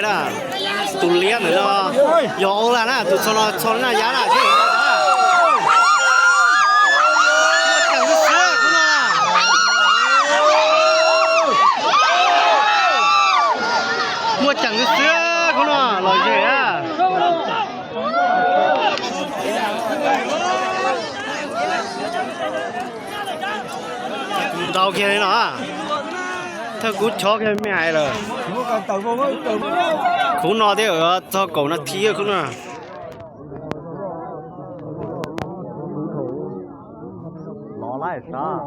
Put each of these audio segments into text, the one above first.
Na, tus liab ntawm no yog Au Laj na, tus txog no txog na, yav na, thiab. Muaj ceem xwb xwb khub no. Muaj ceem xwb xwb khub no, lom zem na. Ntau kiag li no, thawj kub chob kiag me hais lawm. Khub no thiab, txog kaum nas this khub no. Los laij sav.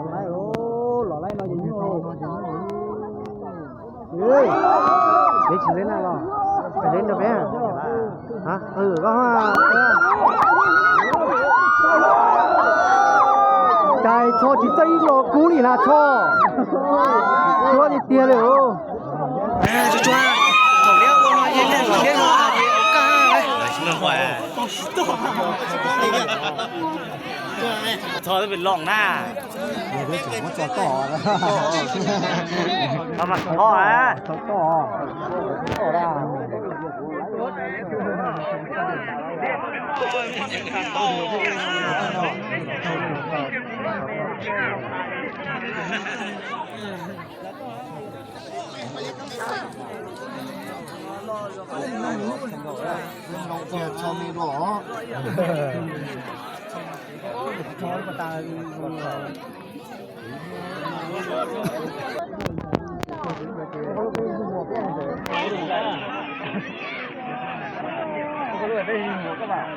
Peb tsis deb na los, peb deb nrog peb. Cas Tsho tsis txawj ib los kub li na Tsho. Cuab tiag tiag li. Txho twb pem loos na. Txho mas txho a.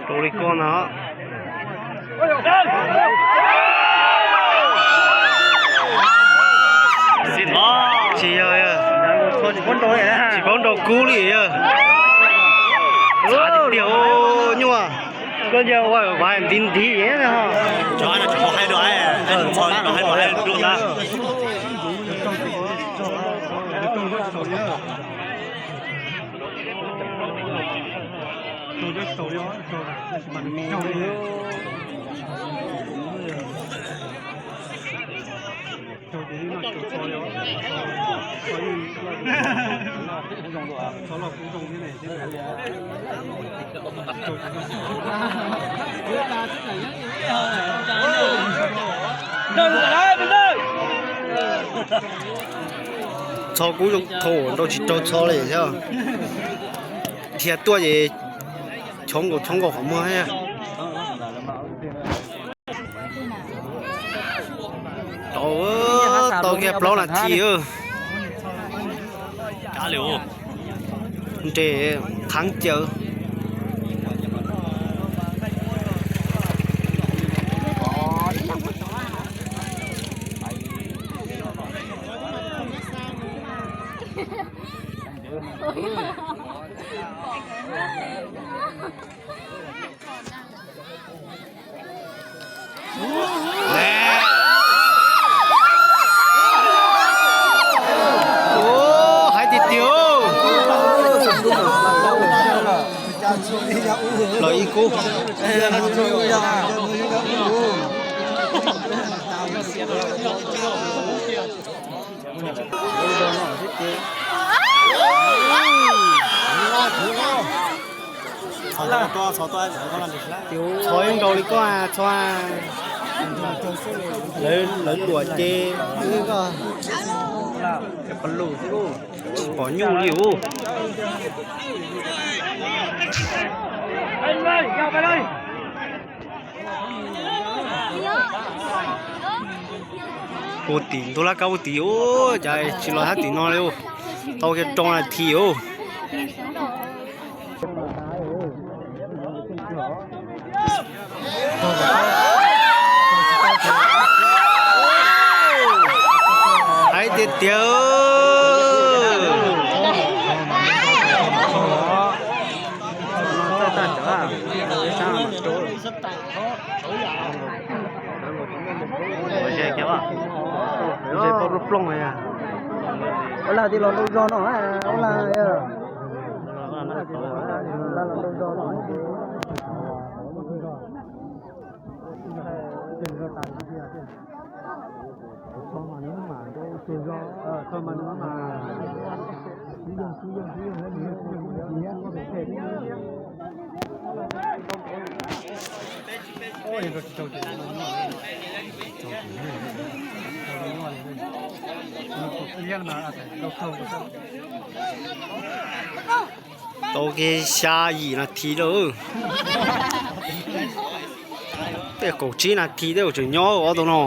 Rau li ko no. Tsis yog, tsis paub nrau kub li yog. Tiag nyuaj. Koj yog ua vas ntiv ntiv. Txho kub zoo thaum nrau tsis raug txho li thiab. Dhia tuaj ces chob nkaus chob nkaus qhov muag thiab. Tau, tau kiag plaub nas this. Nres qhaav cawv. Hais tiag tiag. Los ib kub. Txhob ib nrau li koj, txhob. Lawv luam ces koj, tsis pom nyuj li ub. Puag tim ntug laj kab puag tim, ua cas tsis los thab tim no li. Tau kiag rau nas this ub. Hais tiag tiag. Ua laj tias los nrau zog no, ua laj, ua laj los nrau zog no. Tau kiag xya yim nas this lawm. Tej kaum tsib nas this tej zaum tseem nyob ob tug no.